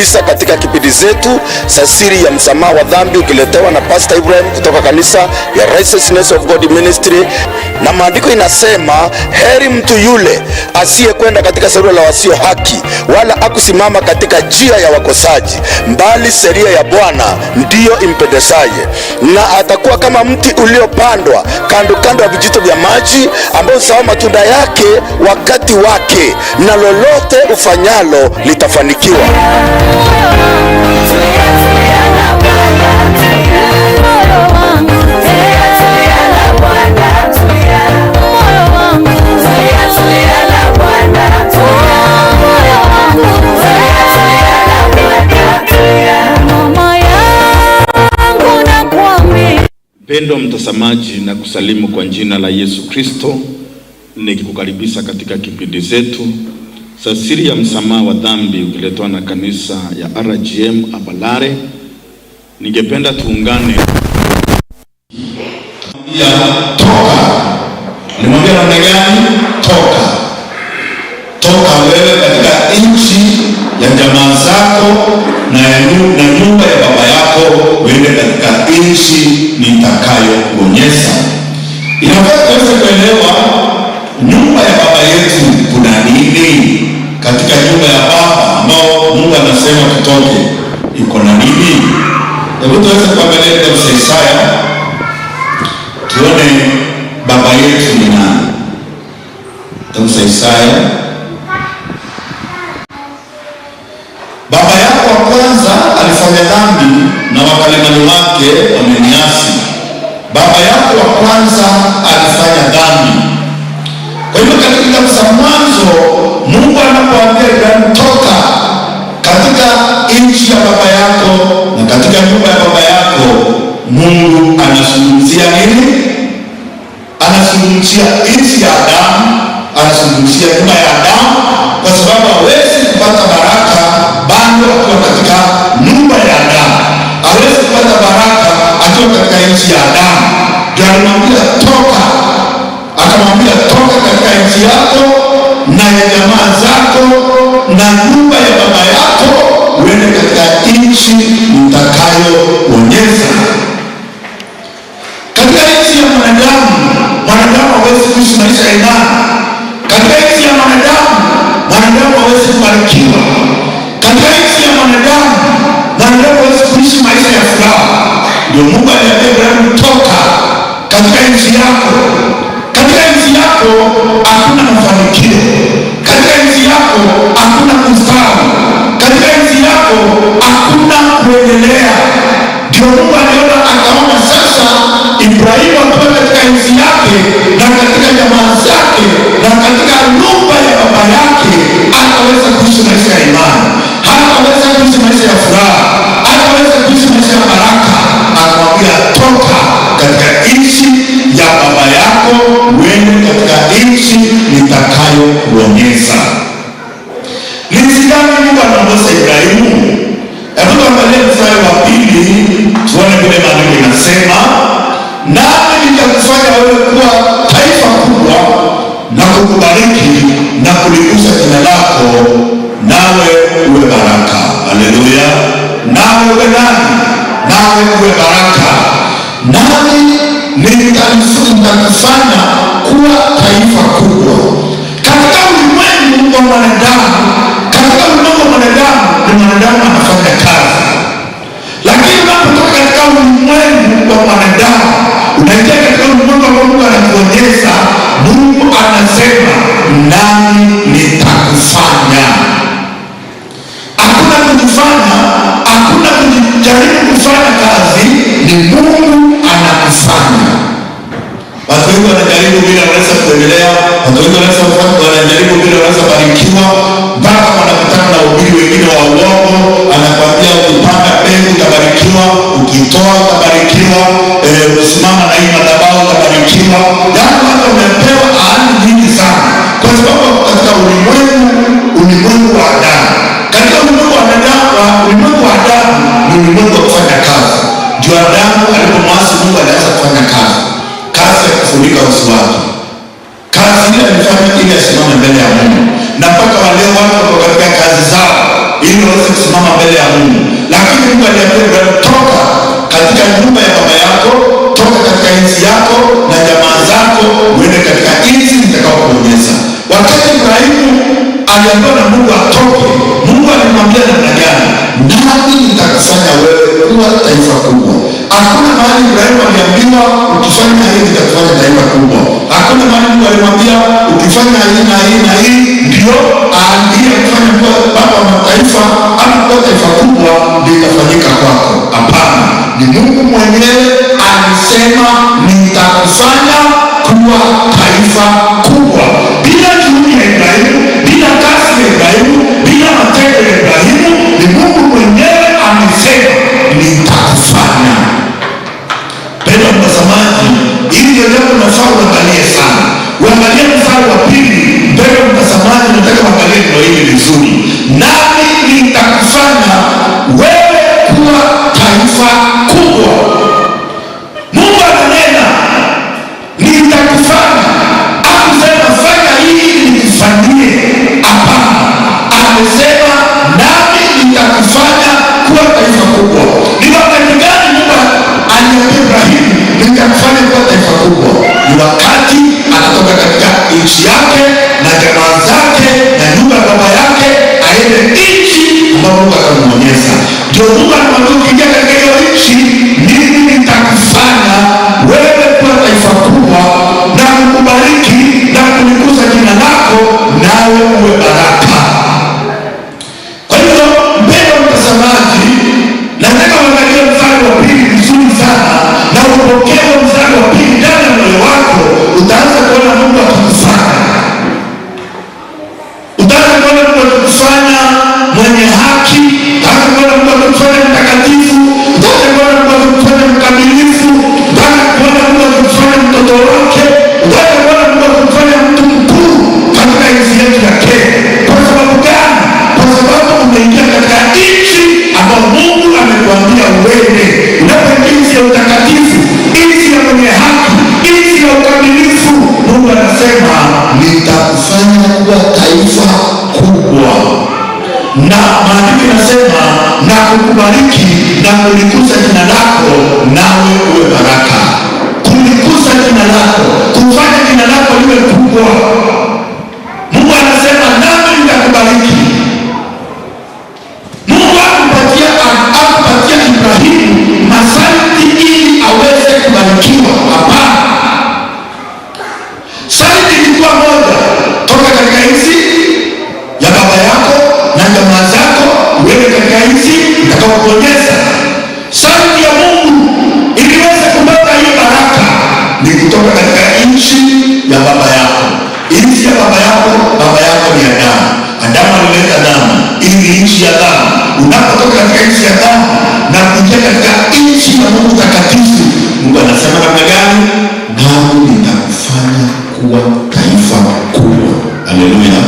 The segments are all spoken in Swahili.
Nikikukaribisha katika kipindi zetu za siri ya msamaha wa dhambi, ukiletewa na Pastor Ibrahim kutoka kanisa ya Righteousness of God Ministry. Na maandiko inasema heri mtu yule asiyekwenda katika shauri la wasio haki, wala akusimama katika njia ya wakosaji, bali sheria ya Bwana ndiyo impendezaye, na atakuwa kama mti uliopandwa kando kando ya vijito vya maji, ambao huzaa matunda yake wakati wake, na lolote ufanyalo litafanikiwa. Mpendwa mtazamaji, na kusalimu kwa jina la Yesu Kristo, nikikukaribisha katika kipindi zetu za siri ya msamaha wa dhambi ukiletwa na kanisa ya RGM Abalare. Ningependa tuungane ya toka. Nilimwambia namna gani? Toka, toka wewe katika nchi ya jamaa zako na nyumba ya baba yako, uende katika nchi nitakayokuonyesha. Inafaa tuweze kuelewa nyumba ya baba yetu kuna nini. Katika nyumba ya baba ambao Mungu anasema tutoke, iko na nini? Hebu tuweze kuangalia kitabu cha Isaya tuone baba yetu ni nani. Kitabu cha Isaya, baba yako wa kwanza alifanya dhambi na wakalimani wake wameniasi. Baba yako wa kwanza alifanya dhambi. Kwa hivyo katika kitabu cha Mwanzo, Mungu anapoambia Ibrahimu, toka katika nchi ya baba yako na katika nyumba ya baba yako, Mungu anazungumzia nini? Anazungumzia nchi ya Adamu, anazungumzia nyumba ya Adamu, kwa sababu hawezi kupata baraka bado akiwa katika nyumba ya Adamu, hawezi kupata baraka akiwa katika nchi ya Adamu. Ndio alimwambia toka, akamwambia toka katika nchi yako na ya jamaa zako na nyumba ya baba yako, uende katika nchi nitakayokuonyesha. Katika nchi ya mwanadamu, mwanadamu hawezi kuishi maisha ya imani. Katika nchi ya mwanadamu, mwanadamu hawezi kubarikiwa. Katika nchi ya mwanadamu, mwanadamu hawezi kuishi maisha ya furaha. Ndio Mungu aliambia Ibrahimu, toka katika nchi yako. Katika nchi yako hakuna mafanikio. Katika nchi yako hakuna kustawi. Katika nchi yako hakuna kuendelea. Ndio Mungu aliona, akaona sasa Ibrahimu akiwa katika nchi yake na katika jamaa zake na katika nyumba ya baba yake, hataweza kuishi maisha ya imani, hataweza kuishi maisha ya furaha, hataweza kuishi maisha ya baraka. Akamwambia, toka katika nchi ya baba yako uende katika nchi nitakayokuonyesha. Ni nchi gani Mungu anaongoza Ibrahimu? Hebu tuangalie mstari wa pili tuone vile maandiko inasema, nami nitakufanya wewe kuwa taifa kubwa na kukubariki na kulikuza jina lako, nawe uwe baraka. Haleluya! Nawe uwe nani? Nawe uwe baraka. Nami nitakufanya kuwa taifa kubwa. Katika ulimwengu wa mwanadamu, katika ulimwengu wa mwanadamu ni mwanadamu anafanya kazi, lakini unapotoka katika ulimwengu wa mwanadamu unaingia katika ulimwengu ambao Mungu anakuonyesha. Mungu anasema nami nitakufanya. Hakuna kujifanya, hakuna kujaribu kufanya kazi, ni Mungu anakufanya. Watu wengi wanajaribu bila wanaweza kuendelea, watu wengi wanajaribu bila wanaweza barikiwa, mpaka wanakutana na ubiri wengine wa uongo. Anakuambia ukipanda mbegu utabarikiwa, ukitoa utabarikiwa, usimama na hii madhabahu utabarikiwa. Yaani watu wamepewa ahadi nyingi sana, kwa sababu katika ulimwengu wa Adamu, katika ulimwengu wa Adamu, ulimwengu wa Adamu ni ulimwengu wa kufanya kazi. Ndio Adamu alipomwasi Mungu alianza kufanya kazi, kazi ya kufunika uso wake. Kazi ile alifanya ili asimame mbele ya Mungu, na mpaka wa leo watu wako katika kazi zao ili waweze kusimama mbele ya Aliambiwa na Mungu atoke. Mungu alimwambia namna gani? Nami nitakufanya wewe kuwa taifa kubwa. Hakuna mahali Ibrahimu aliambiwa ukifanya hii nitakufanya taifa kubwa. Hakuna mahali Mungu alimwambia ukifanya hii na hii na hii ndio aliye kufanya kuwa baba wa mataifa ama kuwa taifa kubwa ndio itafanyika kwako. Hapana, ni Mungu mwenyewe alisema nitakufanya kuwa taifa kubwa. Bila juhudi ya Ibrahimu, bila kazi ya Ibrahimu, bila matendo ya Ibrahimu, ni Mungu mwenyewe amesema nitakufanya. Mpendwa mtazamaji, hili ndio jambo unafaa uangalie sana. Uangalie mstari wa pili. Mpendwa mtazamaji, nataka uangalie neno hili vizuri. Nami nitakufanya wewe kuwa taifa kubwa. Mungu ananena nitakufanya. Hakusema fanya hii nikufanyie. Hapana, amesema nami nitakufanya kuwa taifa kubwa. Ni wakati gani Mungu aliambia Ibrahimu nitakufanya kuwa taifa kubwa? Ni wakati anatoka katika nchi yake na jamaa zake na nyumba ya baba yake, aende nchi ambayo Mungu atamwonyesha. Ndio Mungu anamwambia ukiingia katika hiyo nchi, mimi nitakufanya wewe kuwa taifa kubwa na kukubariki na kulikuza jina lako, nawe uwe baraka. Kwa hiyo mpendwa mtazamaji, nataka uangalie mstari wa pili vizuri sana na upokee mstari wa pili ndani ya moyo wako. Utaanza kuona Mungu akikufanya, utaanza kuona Mungu akikufanya mwenye haki, utaanza kuona Mungu akikufanya mtakatifu, utaanza kuona Mungu akikufanya mkamilifu, utaanza kuona Mungu akikufanya mtoto wake, utaanza kuona Mungu akikufanya mtu mkuu katika nchi yetu ya Kenya. Kwa sababu gani? Kwa sababu umeingia katika nchi ambayo Mungu amekuambia uende. Unapoingia nchi ya utakatifu, nchi ya mwenye haki, nchi ya ukamilifu, Mungu anasema nitakufanya kuwa taifa kubwa na maandiko inasema na kukubariki na kulikuza jina lako, nawe uwe baraka. Kulikuza jina lako, kufanya jina lako liwe kubwa. Mungu anasema nami nitakubariki. Mungu hakupatia Ibrahimu masharti ili aweze kubarikiwa. Hapana, sharti ilikuwa moja, toka katika nchi ya baba yako na jamaa zako uende katika nchi nitakayokuonyesha. Sharti ya Mungu ili uweze kupata hiyo baraka ni kutoka katika nchi ya baba yako. Nchi ya baba yako, baba yako ni Adamu. Adamu alileta dhambi, hii ni nchi ya dhambi. Unapotoka katika nchi ya dhambi na kuingia katika nchi ya Mungu takatifu, Mungu anasema namna gani? Nami nitakufanya kuwa taifa kubwa. Haleluya!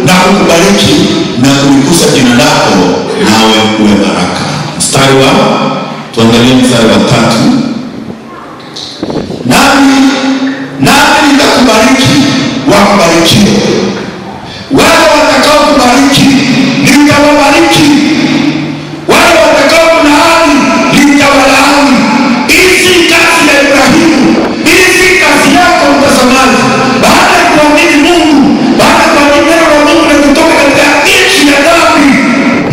Na kukubariki na kulikuza jina lako, nawe uwe baraka. Mstari wa tuangalie mstari wa tatu. Nami nitakubariki wakubarikiwe, wale watakao kubariki nitawabariki, wale watakao kulaani nitawalaani. Hii si kazi ya Ibrahimu, hii si kazi yako mtazamaji. Baada ya kuamini Mungu, baada ya kuamini neno la Mungu na kutoka katika nchi ya dhambi,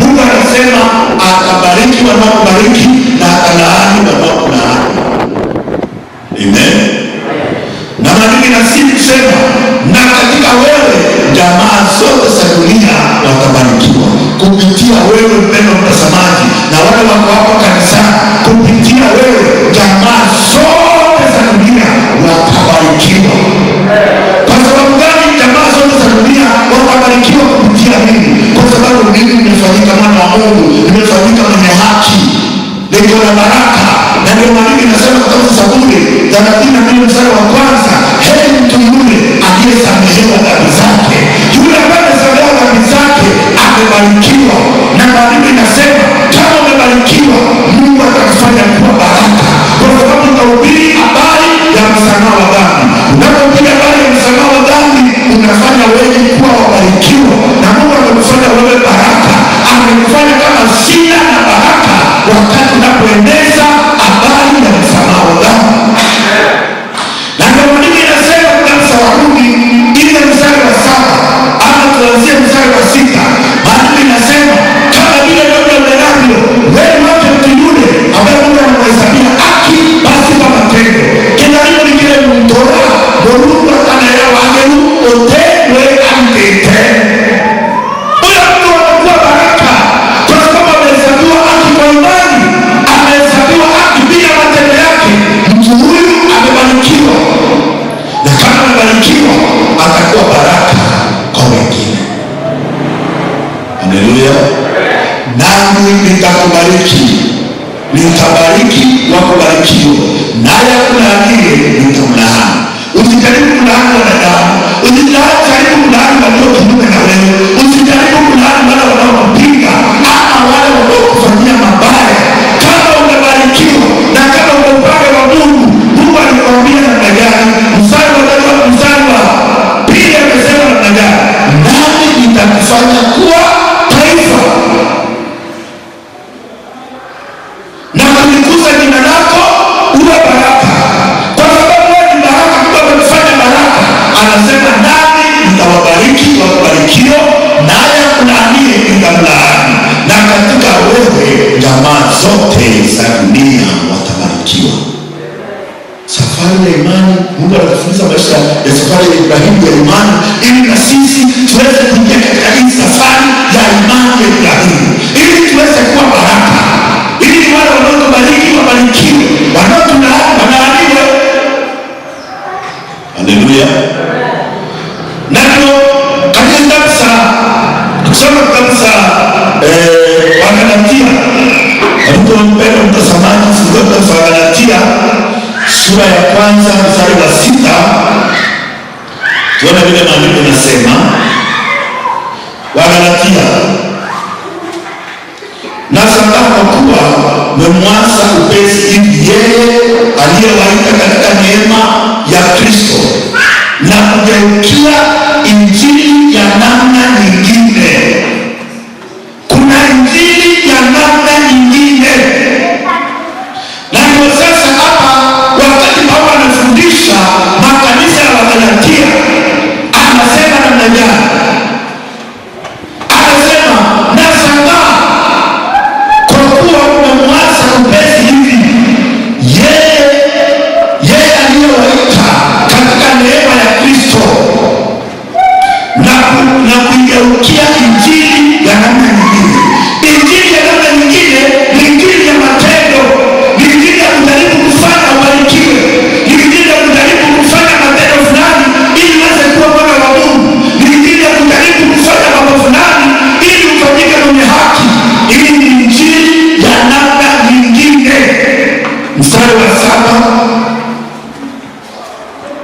Mungu anasema atabariki wanaokubariki na atalaani wanaokulaani. Amen. Na maandiko inazidi kusema na katika wewe jamaa zote za dunia watabarikiwa kupitia wewe, mpendwa mtazamaji, na wale wako hapo kanisani, kupitia wewe jamaa zote za dunia watabarikiwa. Kwa sababu gani jamaa zote za dunia watabarikiwa kupitia mimi? Kwa sababu mimi nimefanyika mwana wa Mungu, nimefanyika mwenye haki, niko na baraka. Na ndio maandiko inasema kutoka Zaburi 32 mstari wa kwanza, heri mtu yule aliyesamehewa dhambi zake. Yule ambaye amesamehewa dhambi zake amebarikiwa. Na maandiko inasema kama umebarikiwa, Mungu atakufanya kuwa baraka, kwa sababu utahubiri habari ya msamaha wa dhambi. Unapohubiri habari ya msamaha wa dhambi, unafanya wengi kuwa wabarikiwa, na Mungu amekufanya wewe baraka, amekufanya kama shina na baraka wakati unapoeneza habari ya msamaha wa dhambi. Na ndio maandiko inasema katika Warumi ile mstari wa 7, Nitakubariki, nitabariki wakubarikiwa, naye akulaaniye nitamlaani. Usijaribu kulaani wanadamu, usijaribu kulaani walio kinyume na wewe, usijaribu kulaani wale wanaokupinga ama wale wanaokufanyia mabaya. Kama umebarikiwa na kama uko upande wa Mungu, Mungu alikwambia namna gani? Mstari wa tatu, mstari wa pili amesema namna gani? Nami nitakufanya kuwa taifa na kulikuza jina lako uwe baraka, kwa sababu wewe ni baraka. Mungu amekufanya baraka. Anasema nami nitawabariki wakubarikio, naye akulaaniye nitamlaani, na katika wewe jamaa zote za dunia watabarikiwa. Safari ya imani, Mungu anatufundisha maisha ya safari ya Ibrahimu ya imani, ili na sisi tuweze kuingia katika hii safari ya imani ya Ibrahimu, ili tuweze kuwa baraka, ili wale wanaotubariki wabarikiwe, wanaotulaani walaaniwe. Haleluya! Na ndio katika kitabu cha, tukisoma kitabu cha Wagalatia, mpendwa mtazamaji, fungua kitabu cha Wagalatia sura ya kwanza mstari wa 6, tuone vile maandiko yanasema. Wagalatia, nashangaa kwa kuwa mmemwasa upesi hivi yeye aliyewaita katika neema ya Kristo na kugeukia injili ya namna nyingine. Kuna injili ya namna nyingine. Na ndio sasa hapa wakati Paulo anafundisha makanisa ya Wagalatia, anasema namna gani? Anasema nashangaa kwa kuwa mmemwasa upesi hivi yeye aliyewaita katika neema ya Kristo na kuigeukia injili ya namna nyingine. Injili ya namna nyingine ni injili ya matendo, ni injili ya kujaribu kufanya ubarikiwe, ni injili ya kujaribu kufanya matendo fulani ili uweze kuwa mwana wa Mungu, ni injili ya kujaribu kufanya mambo fulani ili ufanyike mwenye haki. Hii ni injili ya namna nyingine. Mstari wa 7,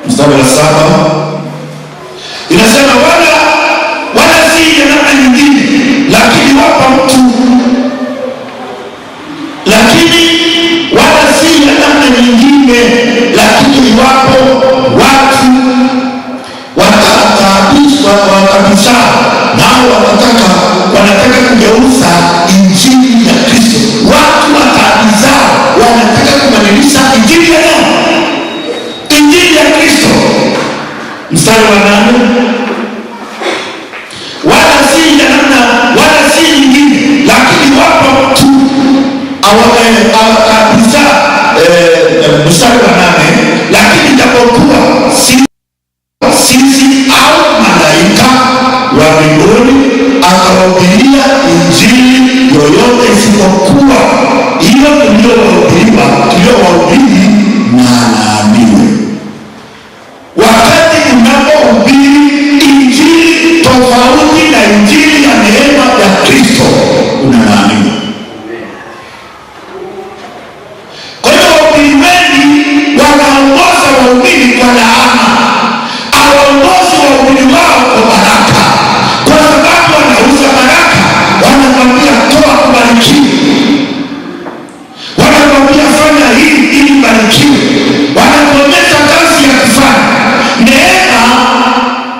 mstari wa 7 inasema wala si ya namna nyingine, lakini wapa mtu, lakini wala si ya namna nyingine, lakini iwapo watu watataabishwa wakabishana, nao wanataka kugeuza injili ya Kristo. Watu wataabizao wanataka kubadilisha injili ya nani? Injili ya Kristo. Mstari wa 8, wala si ya namna, wala si nyingine, lakini wapo mtu awataabisha. Mstari wa 8, lakini japokuwa sisi au malaika wa mbinguni akawahubiria injili yoyote isipokuwa hiyo tuliyowahubiri, na alaaniwe. Wakati unapohubiri injili tofauti na injili ya neema ya Kristo, unalaaniwa. Kwa hiyo wahubiri wengi wanaongoza waumini kwa laana, hawaongozi waumini wao kwa baraka, kwa sababu wanauza baraka. Wanakwambia toa kubarikiwe, wanakwambia fanya hii ili ubarikiwe, wanakuonyesha kazi ya kufanya. Neema,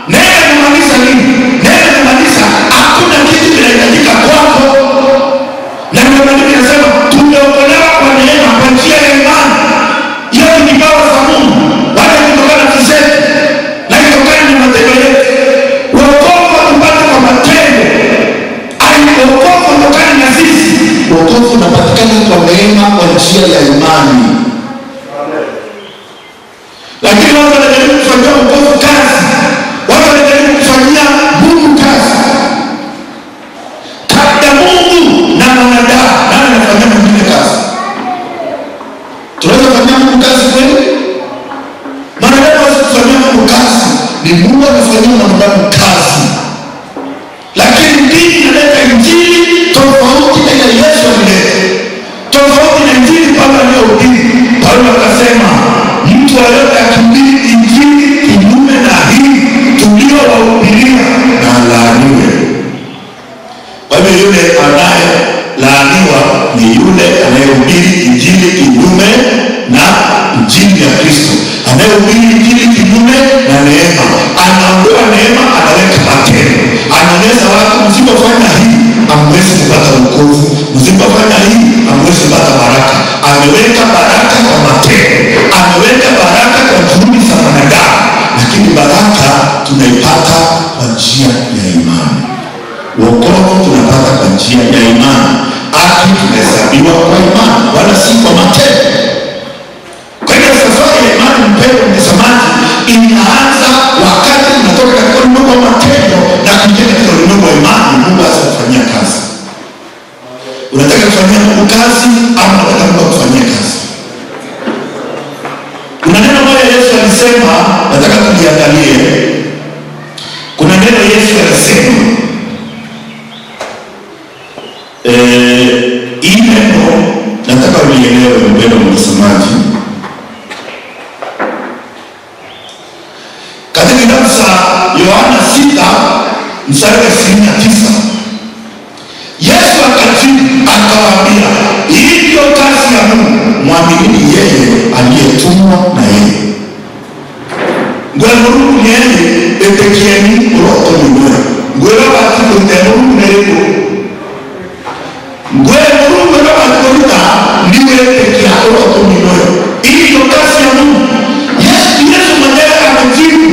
neema inamaanisha nini? Neema inamaanisha hakuna kitu kinahitajika kwako. Na ndio maandiko yanasema tumeokolewa kwa neema kwa njia ya imani. Hiyo ni kipawa cha Mungu, wala haikutokana na zetu na haitokani na matendo yetu. Wokovu tupate kwa matendo, wokovu utokani na sisi. Wokovu unapatikana kwa neema kwa njia ya imani. Lakini watu wanajaribu kufanyia wokovu kazi, watu wanajaribu kufanyia Mungu kazi. Kati ya Mungu na mwanadamu, nani anafanyia mwingine kazi? Tunaweza kufanyia Mungu kazi kweli? Mwanadamu hawezi kufanyia Mungu kazi, ni Mungu anafanyia mwanadamu kazi. Lakini dini inaleta injili tofauti na ile Yesu alileta. Paulo aliyohubiri. Paulo akasema, mtu yeyote akihubiri injili kinyume na hii tuliyowahubiria na alaaniwe. Kwa hivyo yule anayelaaniwa ni yule anayehubiri injili kinyume na injili ya Kristo, anayehubiri injili kinyume na neema. Anaondoa neema, anaweka matendo, anaonyesha watu, msipofanya hii hamwezi kupata wokovu, msipofanya hii hamwezi kupata baraka. Ameweka baraka kwa matendo, ameweka baraka kwa juhudi za mwanadamu, lakini baraka tunaipata kwa njia ya imani. Wokovu tunapata kwa njia ya imani, haki tunahesabiwa kwa imani, wala si kwa matendo. Kwa hiyo safari ya imani, mpendwa mtazamaji, inaanza wakati tunatoka katika ulimwengu wa matendo na kuingia katika ulimwengu wa imani. Mungu aanze kufanyia kazi. Unataka kufanyia Mungu kazi ama unataka Mungu akufanyie kazi? Kuna neno moja Yesu alisema, nataka tuliangalie. Kuna neno Yesu alisema, hii neno nataka ulielewe, mpendwa mtazamaji. Katika kitabu cha Yohana 6 mstari wa 29, Yesu akajibu akawaambia, hii ndiyo kazi ya Mungu, mwaminini yeye aliyetumwa na yeye. Ngwe Mulungu yeye etekieni uloto mwenyewe. Ngwe baba atikunde Mulungu nereko. Ngwe Mulungu baba atikunde ndiwe etekia uloto mwenyewe. Hii ndiyo kazi ya Mungu. Yesu mwenyewe akajibu.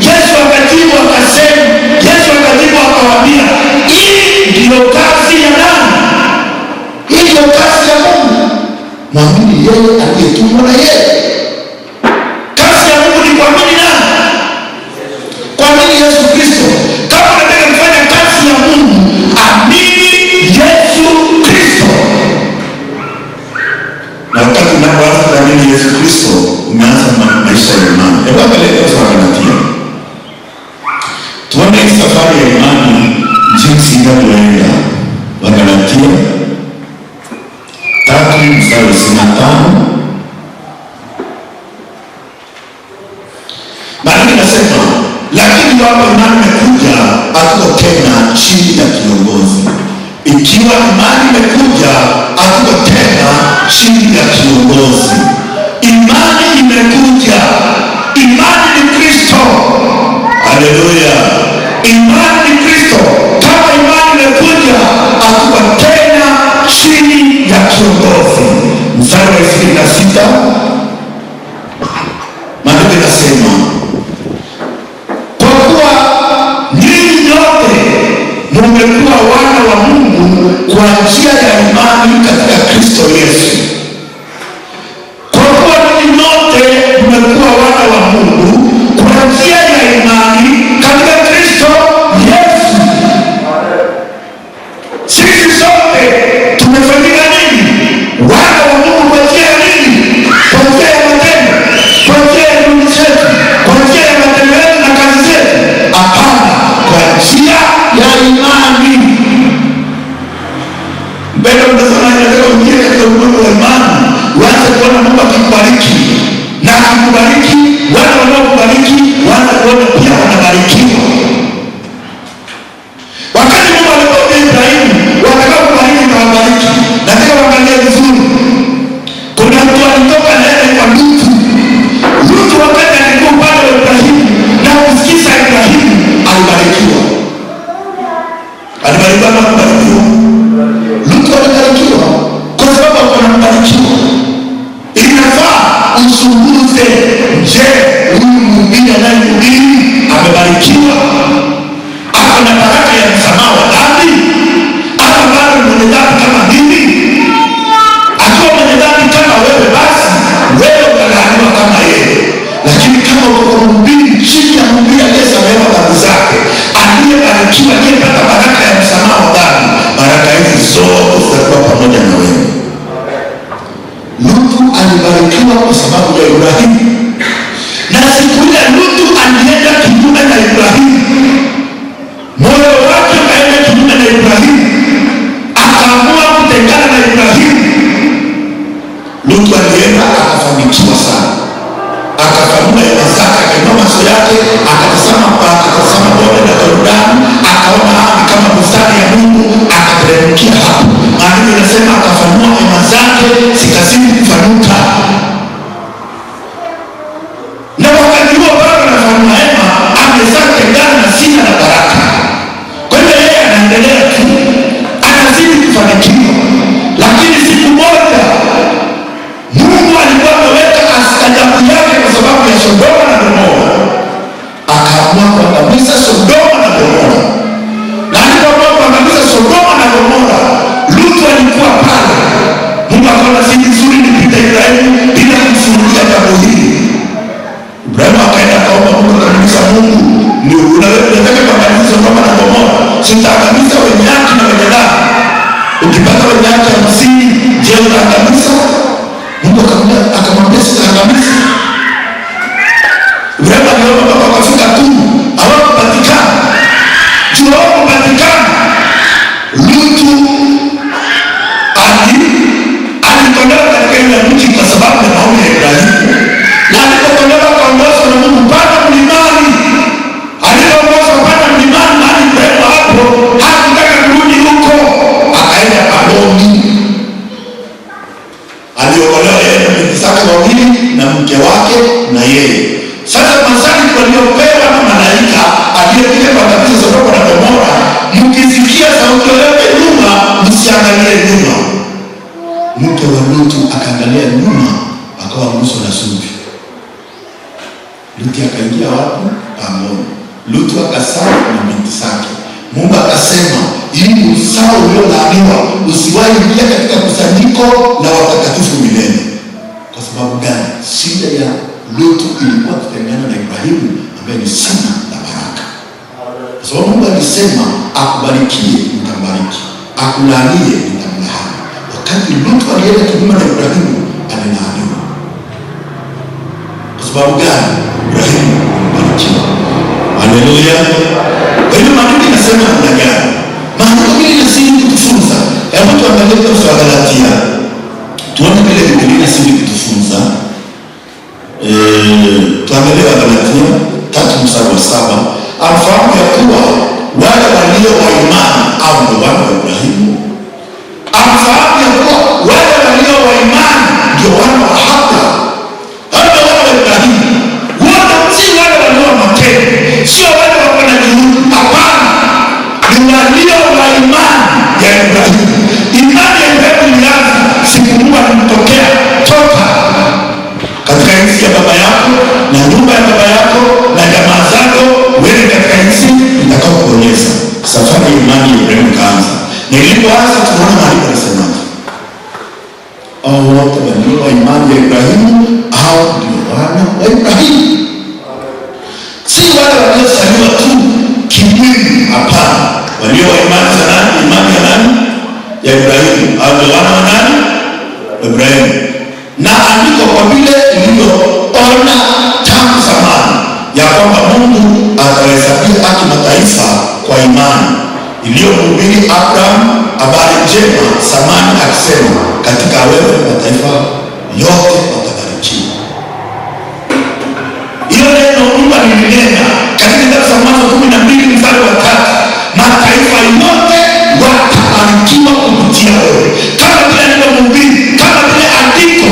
Yesu akajibu akasema, Yesu akajibu akawaambia, hii ndiyo kazi ya nani? Hii ndiyo kazi ya Mungu. Mwamini yeye aliyetumwa na yeye. Kazi ya Mungu ni kuamini nani? Kuamini Yesu Kristo. Kama unataka kufanya kazi ya Mungu, amini Yesu Kristo. Na wakati unapoanza kuamini Yesu Kristo, umeanza maisha ya imani. Hebu angalia kwanza Wagalatia. Tuone hii safari ya imani jinsi inavyoenda. Wagalatia 3 mstari wa 25. Maandiko inasema, lakini iwapo imani imekuja, hatuko tena chini ya kiongozi. Ikiwa imani imekuja, hatuko tena chini ya kiongozi. Imani imekuja. Imani ni Kristo. Haleluya. Imani ni Kristo. Kama imani imekuja, hatuko tena chini ya kiongozi. Mstari wa 26, maandiko inasema, kwa kuwa ninyi nyote mmekuwa wana wa Mungu kwa njia ya imani katika Kristo Yesu. Kwa kuwa ninyi nyote mmekuwa wana wa Mungu kwa njia ya imani katika Kristo Yesu. Sisi sote tumefanyika nini? Wana wa Mungu kwa njia ya nini? Kwa njia ya matendo, kwa njia ya juhudi zetu, kwa njia ya matendo yetu na kazi zetu? Hapana, kwa njia ya imani. Mpendwa mtazamaji, nataka uingie katika ulimwengu wa imani, uanze kuona Mungu akikubariki, na akikubariki, wale wanaokubariki waanze kuona pia wanabarikiwa. Wakati Mungu alipoambia Ibrahimu, watakao kubariki na wabariki, nataka uangalie vizuri. Kuna mtu alitoka na yeye kwa Lutu. Lutu wakati alikuwa upande wa Ibrahimu na kusikiza Ibrahimu, alibarikiwa. Alibarikiwa ama hakubarikiwa? Lutu alibarikiwa kwa sababu alikuwa anabarikiwa. Inafaa uchunguze, je, huyu mhubiri anayehubiri amebarikiwa? Ako na baraka ya msamaha wa dhambi? Ama bado ni mwenye dhambi kama mimi? Akiwa mwenye dhambi kama wewe, basi wewe utalaaniwa kama yeye. Lakini kama uko kwa mhubiri chini ya mhubiri aliyesamehewa dhambi zake, aliyebarikiwa, aliyepata baraka ya msamaha wa dhambi, baraka hizi zote zitakuwa pamoja na wewe. Lutu alibarikiwa kwa sababu ya Ibrahimu, na siku ile Lutu alienda kinyume na Ibrahimu, moyo wake ukaenda kinyume na Ibrahimu, akaamua kutengana na Ibrahimu. Lutu Si utaangamiza wenye haki na wenye dhambi? Ukipata wenye haki 50, je, utaangamiza? Mungu akamwambia sitaangamiza. Ibrahimu aliomba mpaka wakafika 10, hawakupatikana. Juu hawakupatikana, Lutu alitolewa katika ile mji kwa sababu ya maombi ya Ibrahimu, na alipotolewa akaongozwa na Mungu mpaka mlimani. Alipoongozwa mpaka mlimani, mahali Ibrahimu hapo hakutaka kurudi huko, akaenda pangoni. Aliokolewa yeye na binti zake wawili na mke wake na yeye. Sasa masharti waliopewa na malaika aliyekuja kuangamiza Sodoma na Gomora, mkisikia sauti yoyote nyuma, msiangalie nyuma. Mke wa Lutu akaangalia nyuma, akawa nguzo na chumvi. Lutu akaingia wapi? Pangoni. Lutu akazaa na binti zake. Mungu akasema, ili uzao uliolaaniwa usiwahi ingia katika kusanyiko la watakatifu milele. Kwa sababu gani? Shida ya Lutu ilikuwa kutengana na Ibrahimu ambaye ni shina la baraka. Kwa sababu Mungu alisema, akubarikie nitambariki, akulaanie nitamlaani. Wakati Lutu alienda kinyume na Ibrahimu, alilaaniwa. Kwa sababu gani? Ibrahimu alibarikiwa. Haleluya. Kwa hiyo maandiko inasema namna gani? Maandiko mimi inazidi kutufunza. Hebu tuangalie kitabu cha Galatia. Tuone vile Biblia inazidi kutufunza. Tuangalie Galatia 3:7. Amfahamu ya kuwa wale walio wa imani au ndio wana wa Ibrahimu. Amfahamu ya kuwa wale walio wa imani ndio wana wa Abrahamu. Hao ndio wana wa Ibrahimu. Wala si wale walio wa matendo, sio wale wako na juhudi. Hapana, ni walio wa imani ya Ibrahimu. Imani ya Ibrahimu ilianza siku Mungu alimtokea, toka katika nchi ya baba yako na nyumba ya baba yako na jamaa zako, uende katika nchi nitakayokuonyesha. Safari ya imani ya Ibrahimu ikaanza, na ilipoanza tunaona maandiko yanasemaje? Hao wote walio wa imani ya Ibrahimu, hao ndio wana wa Ibrahimu. Si wale waliozaliwa tu kimwili, hapana. Walio wa imani za nani? Imani ya nani? Ya Ibrahimu. Hao ndio wana wa nani? Ibrahimu. Na andiko kwa vile ilivyoona tangu zamani ya kwamba Mungu atawahesabia haki mataifa kwa imani, iliyomhubiri Abraham habari njema zamani, akisema, katika wewe mataifa yote watabarikiwa. Hiyo neno Mungu alilinena katika kitabu cha Mwanzo 12:3, mataifa yote watabarikiwa kupitia wewe, kama vile alivyomhubiri, kama vile andiko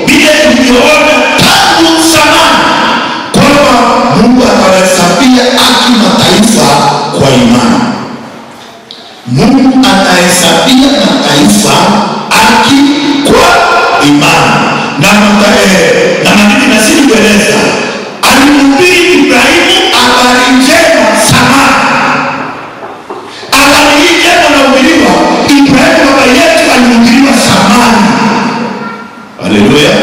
vile ilivyoona tangu zamani kwamba Mungu atawahesabia haki mataifa kwa imani. Mungu atahesabia mataifa haki kwa imani. Na maandiko inazidi kueleza, alimhubiri Ibrahimu habari njema zamani. Habari hii njema inahubiriwa, Ibrahimu baba yetu alihubiriwa zamani. Haleluya.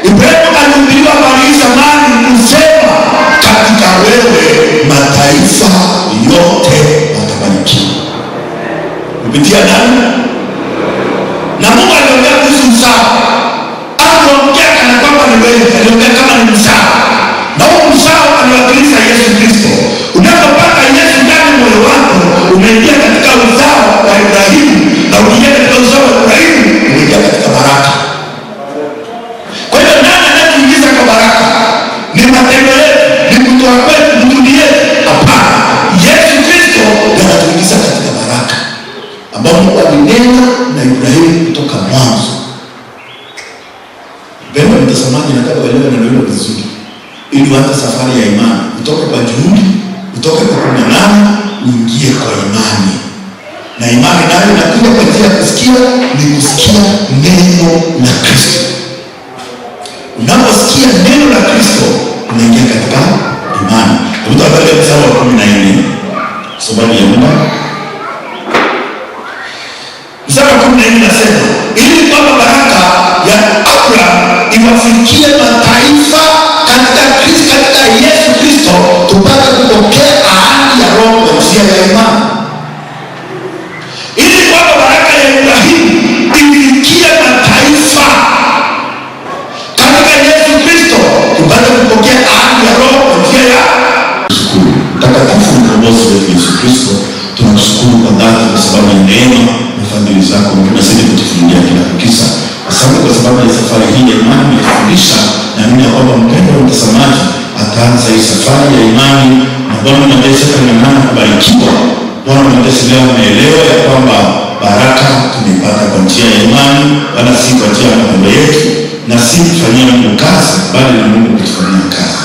Ibrahimu alihubiriwa habari hii zamani, kusema katika wewe mataifa yote watabarikiwa. Kupitia nani? Na Mungu aliongea kuhusu uzao. Hakuongea kana kwamba ni wewe, aliongea kama ni mzao. Na huo mzao aliwakilisha Yesu Kristo. Unapopata Yesu ndani moyo wako, umeingia katika uzao wa Ibrahimu, na ukiingia katika uzao wa Ibrahimu, umeingia katika baraka. Kwa hiyo nani anayetuingiza kwa baraka? Ni matendo yetu, ni kutoa kwetu, ni juhudi yetu? Hapana. Yesu Kristo ndiye anatuingiza katika baraka ambao Mungu alinena na Ibrahimu kutoka mwanzo. Mpendwa mtazamaji, nataka uelewe neno hilo vizuri, ili uanze safari ya imani, utoke kwa juhudi, utoke kwa kung'ang'ana, uingie kwa imani. Na imani nayo inakuja kwa njia ya kusikia, ni kusikia neno la Kristo. Unaposikia neno la Kristo, unaingia katika imani. Hebu tuangalie mstari wa 14, sababu ya muda. Mstari wa 14 nasema, ili kwamba baraka ya Abraham iwafikie mataifa katika Kristo, katika Yesu Kristo, tupate kupokea ahadi ya Roho kwa njia ya imani. Kristo, tunakushukuru kwa dhati kwa sababu ya neema na fadhili zako unazidi kutufungia kila kisa. Asante kwa sababu ya safari hii ya imani umetufundisha, naamini ya kwamba mpendwa mtazamaji ataanza hii safari ya imani na Bwana majeshi atang'ang'ana kubarikiwa. Bwana majeshi leo ameelewa ya kwamba baraka tumeipata kwa njia ya imani, wala si kwa njia ya matendo yetu, na si kufanyia Mungu kazi, bali ni Mungu kutufanyia kazi.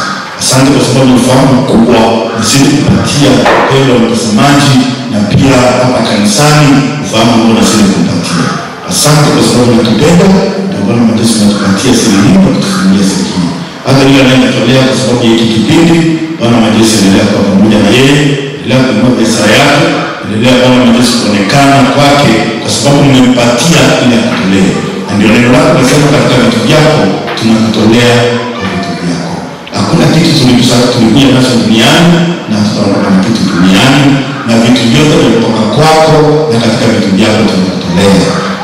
Asante kwa sababu ufahamu mkubwa nazidi kupatia mpendwa mtazamaji, na pia hapa kanisani ufahamu ambao nazidi kupatia. Asante kwa sababu unatupenda, ndio Bwana majeshi unatupatia siri hii na kutufunulia siri hii. Hata yule anayetolea kwa sababu ya hiki kipindi, Bwana majeshi endelea kuwa pamoja na yeye, endelea kuinua biashara yake, endelea Bwana majeshi kuonekana kwake, kwa sababu umempatia ili akutolee. Na ndio neno lako linasema katika vitu vyako tunakutolea kwa vitu vyako. Hakuna kitu tulikuja nacho duniani na tutaondoka na kitu duniani, na vitu vyote vimetoka kwako, na katika vitu vyako tunakutolea.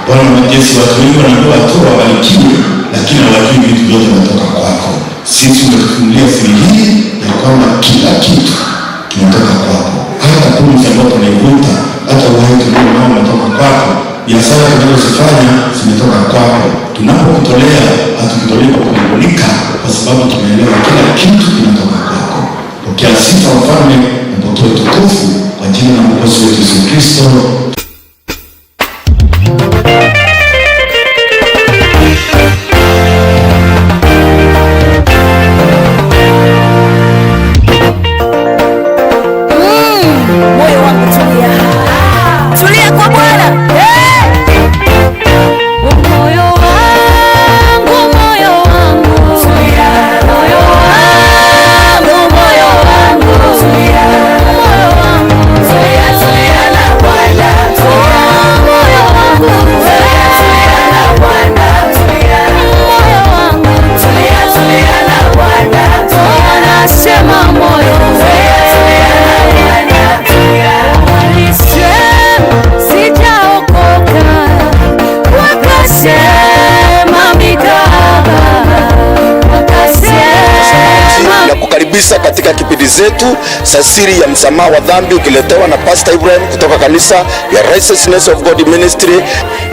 Bwana majeshi, watu wengi wanaambiwa tu wabarikiwe, lakini hawajui vitu vyote vinatoka kwako. Sisi umetufunulia siri hii ya kwamba kila kitu kinatoka kwako, hata pumzi ambayo tunaivuta, hata uhai tulio nao unatoka kwako, biashara tunazozifanya zimetoka kwako. Tunapokutolea hatukutolei kwa kunungunika, kwa sababu tunaelewa kila kitu kinatoka kwako. Pokea sifa Mfalme, na pokea utukufu kwa jina la Mwokozi wetu Yesu Kristo. Moyo wangu tulia, tulia kwa Bwana. Hey! Moyo wangu, moyo wangu, tulia, moyo wangu, moyo wangu, tulia, moyo wangu, tulia, tulia na Bwana, tulia, moyo wangu, tulia, tulia na Bwana, tulia, moyo wangu, tulia, tulia na Bwana, tulia, nasema moyo, tulia, tulia na Bwana, tulia. Walisema sijaokoka, wakasema mikaba, wakasema Na kukaribisha katika kipindi zetu za siri ya msamaha wa dhambi ukiletewa na Pastor Ibrahim kutoka kanisa ya Righteousness of God Ministry.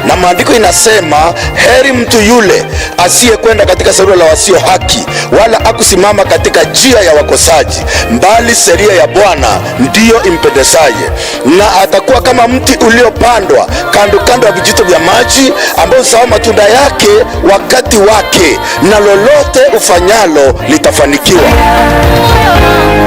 Na maandiko inasema heri mtu yule asiyekwenda katika shauri la wasio haki, wala akusimama katika njia ya wakosaji, bali sheria ya Bwana ndiyo impendezaye, na atakuwa kama mti uliopandwa kando kando ya vijito vya maji, ambao huzaa matunda yake wakati wake, na lolote ufanyalo litafanikiwa. Moyo wangu.